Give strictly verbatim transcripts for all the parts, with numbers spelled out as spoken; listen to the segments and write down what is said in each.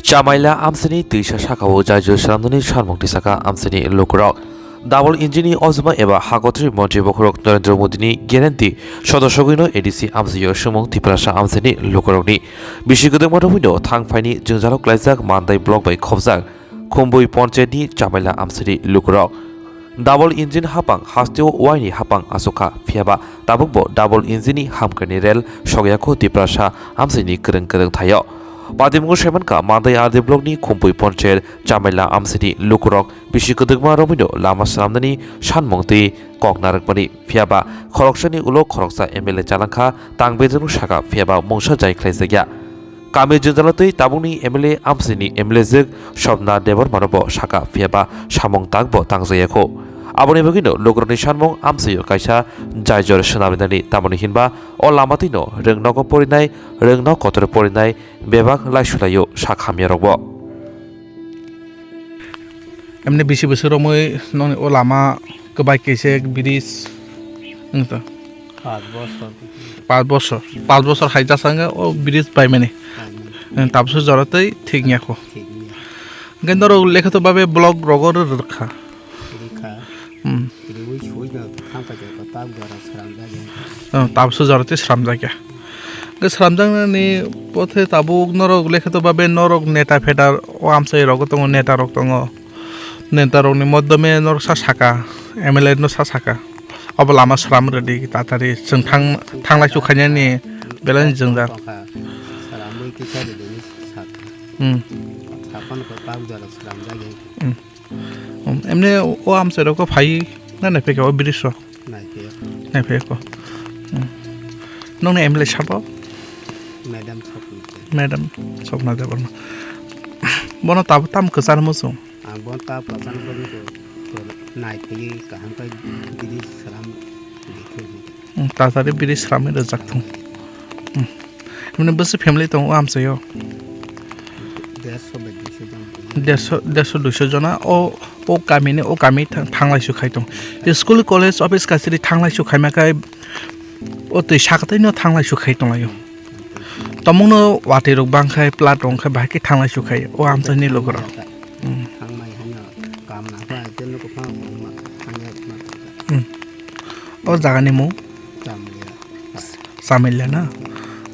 Chamaila amsini twisa sakao jaijo swnamnani sanmung tisaka amsini lukurok. Double engine ni ojma eba hakothri montri bokhorok Narendra Modi ni guarantee sodosogwino A D C amsio sumung Tiprasa amsini lukurokni. Bisi kwdwkma romwino thangphaini jwngjalo klaijak Mandai block bai khobjak Khumbui ponchayat ni Chamaila amsini lukurok. Double engine hapang hasteo waini hapang asukha, phiyaba tabukbo double engine ni hamkani rel sokyakho Tiprasa amsini kwrwng kwrwng thaio. Patimungo saimankha Mandai R D block ni Khumpui ponchayat Chamaila amsini lukurok bisi kwdwkma romwino lama swnamnani sanmung twi kok narwkmani, phiyaba khoroksani ulo khoroksa M L A chalangkha tang bedrwng saka, phiyaba mungsa jai khlaijakya. Kami jwngjalo twi tabukni M L A amsini M L A jwk Swapna Debbarmano bo saka, phiyaba samung takbo tangjakya kho. Aboni bagwino lukurokni sanmung amsio kaisa jaijor swnamrinani, tamoni hinba o lama twino rwngnogo porinai, rwngno kotor porinai bebak laisulaio sak hamyarokbo. Emni bisi bwswk romwi nokni o lama kwbai kaisa bridge wng tong. Paanch bosor. Paanch bosor. Paanch bosor hai jasa wngkha o bridge baimani. Baimani. Tabukhe jora tei thik wngya kho. Thik wngya. Hwnkhe norok lekha to babe block rogo rw-, rwkha. Rwkha. Hmm. Rwui suino thangkha jora tak jora sramjak ya. Oh, tabukhe jora tei sramjak ya. Hwnkhe sramjaknani pothe tabuk norok lekha to babe norok neta feta o amchai rogo tongo, neta rok tongo. Neta rokni moddome norok sa saka, M L A no sa saka. Obo lama sram rwdi tatari chwng thang, thanglai chukhainani belai jwngjal. Sramwi kisa rwdi saka. Hmm. Sakon ko tak jora sramjak ya. Hmm. Um, emne o amchai rok phai na naiphaikha o bridge rok? Naiphaikha. Naiphaikha. Hmm. Nokni M L A sabo? Madam Swapna. Madam Swapna Debbarma. Bono tabuk tamo kwcharma chwng? Ang bono tabuk kwcharma chwng, naiphaikhe kaham khe bridge sram dikhe. Hmm, tatari bridge sramwi rwjak thung. Hmm. Emne bwswk family tongo o amchaio? Dersho bai duisho jon. Dersho, dersho duisho jona o, o kamini o kami thang-, thanglai su khai tong. School, college, office kachari thanglai su khaima khai o twi sakataino thanglai su khai tonglaio. Tomungno watwi rok bangkhai, plat rok wngkhai bahai khe thanglai su khai o amchaini lukurok. Hmm. Thangmai hanya kam na kha, tei nuko phang ma hanya ma. Hmm. O jagani mung? Chamalia. Chamalia na?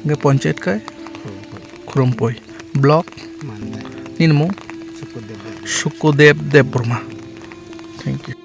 Hwnkhe ponchayat kai? Khurumphoi. Khurumphoi. Block? Mandai. Nini mung? Sukudev Deb. Sukudev Debbarma. Thank you.